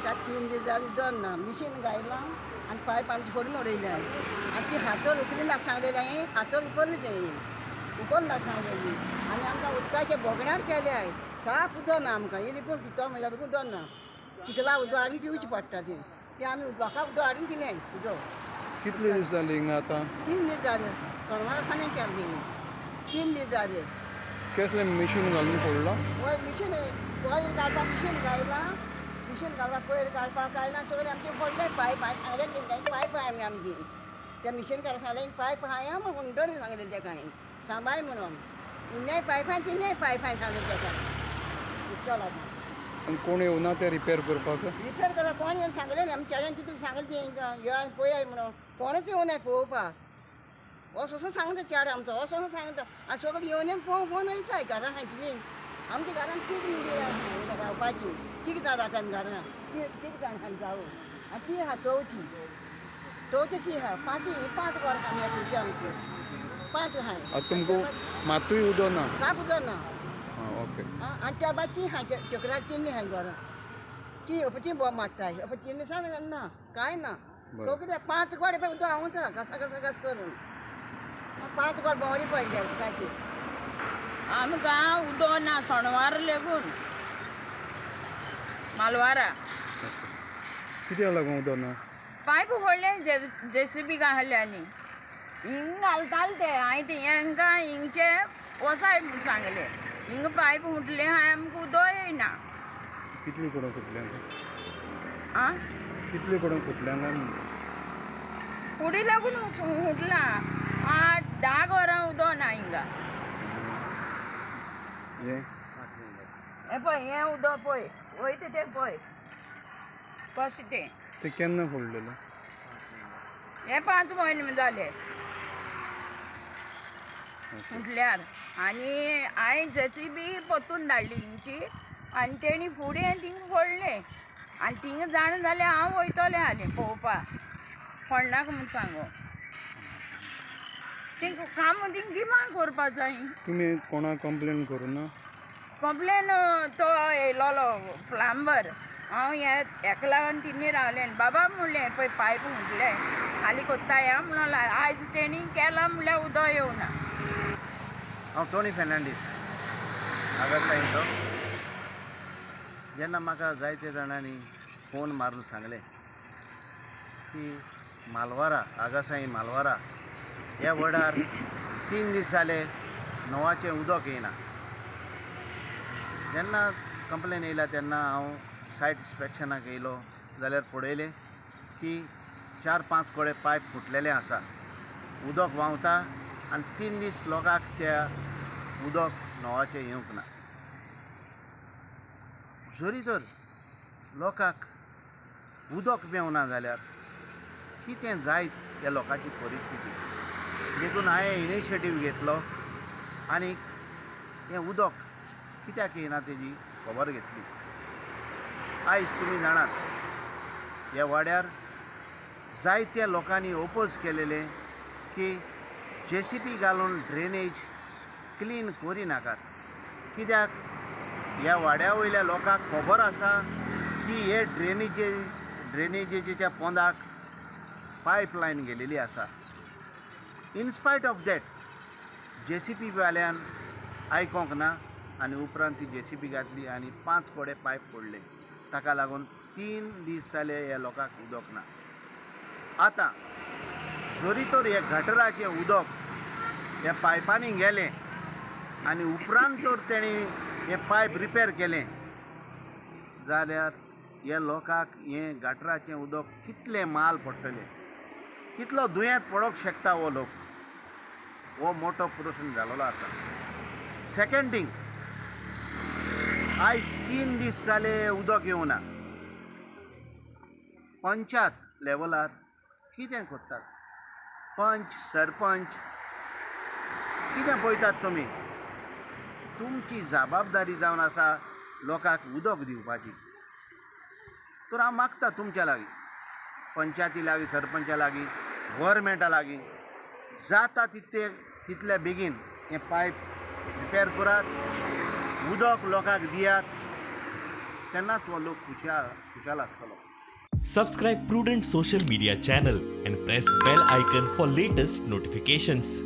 आमकां 3 दीस जाले उदक ना. मिशीन घायलां आनी पायप आमची फोडून उडयल्या आनी ती हातोर उखली नाका सांगलेली हांवें, हातोर उखल्ली तेणी, उखल नाका सांगलेली. आनी आमकां उदकाचे भोगणार केले साप उदक ना आमकां. इल्ली पूण पितो म्हणल्यार उदक ना. चिखला उदक हाडून पिवचें पडटा तें. तें आमी लोकांक उदक हाडून दिलें उदक. कितले दीस जाले हिंगा आतां? 3 दीस जाले. सोनवारा सावन केलें तेणी. 3 दीस जाले. कसलें मिशीन घालून फोडलां? हय, मिशीन कोयर काडपाक मिशीन घायलां. मिशीन घालपाक कोयर काडपाक काडलां सगळें आमचें फोडलें पायप. हांवें सांगलें पायप आहा आमची. त्या मिशीन काडपाक सांगलें पायप आहा म्हणून सांगलें तेका हांवें, सांबाळ म्हणून. इन्नेय पायप आहा तिन्नेय पायप आहा सांगलें तेका. इतलो लागून आनी कोण येवना ते रिपेर करपाक? रिपेर करपाक कोण येवन सांगलें ना. आमच्या चेड्यान तितून सांगलें तेंकां यो पळय म्हणून. कोणूच येवना पळोवपाक. असो सांगता चेडो आमचो, असो सांगता. आनी सगळें येवन पळोवन पळोवन वयताय घरां खायतलीं. आमच्या घरान तीग रावपाची, तीग जाण जाता घरान, तीग जाण आमी जावं. आनी ती आहा चवथी, चवथी ती आहा पांच, 5 वर्सां आमी भुरगीं आमची 5 आहाय. तुमकां मातूय उदक ना? साप उदक ना. ओके. आनी त्या भायर ती आहा चक्रा तिन्नी आहाय घरां, ती ती बोम मारताय. तीन दिसान ना कांय ना. सगळें 5 गोडे पळय उदक हांवता कसा कसा कस करून 5 गोड भोंवरी पडल्या उदकाची. आमकां उदक ना सोणवार लेगून मालवारा. कित्याक लागून उदक ना? पायप फोडले जेसीबी घातले आनी हिंग घालताले ते. हांवें ते हेंकां हिंगचे वसाय म्हूण सांगलें. हिंग पायप फुटलें हांवें, आमकां उदक येयना. कितले कडेन फुटलें? आं, कितले कडेन फुटलें काय? फुडें लागून फुटलां. 8 10 वरां उदक ना हिंगा. हें पळय, हें उदक पळय वयता तें पळय कशें तें. तें केन्ना फोडलेलें? हें 5 म्हयने जाले फुटल्यार. आनी हांवें जेसीबी परतून धाडली हिंगची आनी तेणी फुडें थिंगा फोडलें. आनी थिंगा जाणा जाल्यार हांव वयतलें आसलें पळोवपाक, फोडनाका म्हूण सांगो. तेंकां काम थिंगा गिमाक करपा जाय. तुमी कोणाक कंप्लेन करूं ना? कंप्लेन तो येयलोलो प्लंबर. हांव हेका लागून तिन्ही रावलें. बाबा म्हणलें पळय पायप म्हटलें खाली कोत्ताय आं म्हणून. आयज तेणी केलां म्हणल्यार उदक येवना. हांव टोनी फेर्नांडीस आगासाईचो. जेन्ना म्हाका जायते जाणांनी फोन मारून सांगलें की मालवारा, आगासाई मालवारा ह्या वडार 3 दीस जाले नवाचें उदक येयना. जेन्ना कंप्लेन येयला तेन्ना हांव सायट इन्स्पेक्शनाक येयलो जाल्यार पळयलें की 4-5 कडेन पायप फुटलेले आसा, उदक व्हांवता आनी 3 दीस लोकांक त्या उदक नवाचें येवंक ना. जरी तर लोकांक उदक मेवना जाल्यार कितें जायत ह्या लोकांची परिस्थिती. देखून हांवें इनिशिएटीव घेतलो आनी हें उदक कित्याक येयना तेजी खबर घेतली. आयज तुमी जाणात ह्या वाड्यार जायत्या लोकांनी ओपोज केलेलें की जेसीबी घालून ड्रेनेज क्लीन करिनाकात. कित्याक ह्या वाड्या वयल्या लोकांक खबर आसा की हे ड्रेनेजीच्या पोंदाक पायप लायन गेलेली आसा. In spite of that JCB वाल्यान आयकोंक ना आनी उपरांत ती जेसीबी घातली आनी 5 कडेन पायप पडले. ताका लागून 3 दीस जाले ह्या लोकांक उदक ना. आतां जरी तर हे गटराचें उदक ह्या पायपांनी गेलें आनी उपरांत तर तेणी हें पायप रिपेर केलें जाल्यार ह्या लोकांक हें गटराचें उदक कितलें माल पडटलें, कितलो दुयेंत पडोंक शकता हो लोक, हो मोठो प्रस्न जालोलो आसा. सेकेंड थींग, आयज 3 दीस जाले उदक येवना. पंचायत लेवलार कितें करतात पंच सरपंच कितें पळयतात तुमी? तुमची जबाबदारी जावन आसा लोकांक उदक दिवपाची. तर हांव मागता तुमच्या लागीं, पंचायती लागीं, सरपंचा लागीं, गोवोरमेंटा लागीं, जाता तितले तितल्या बेगीन हें पायप रिपेर करात, उदक लोकांक दियात. तेन्नाच हो लोक खुशाल खुशाल आसतलो. Subscribe Prudent Social Media channel and press bell icon for latest notifications.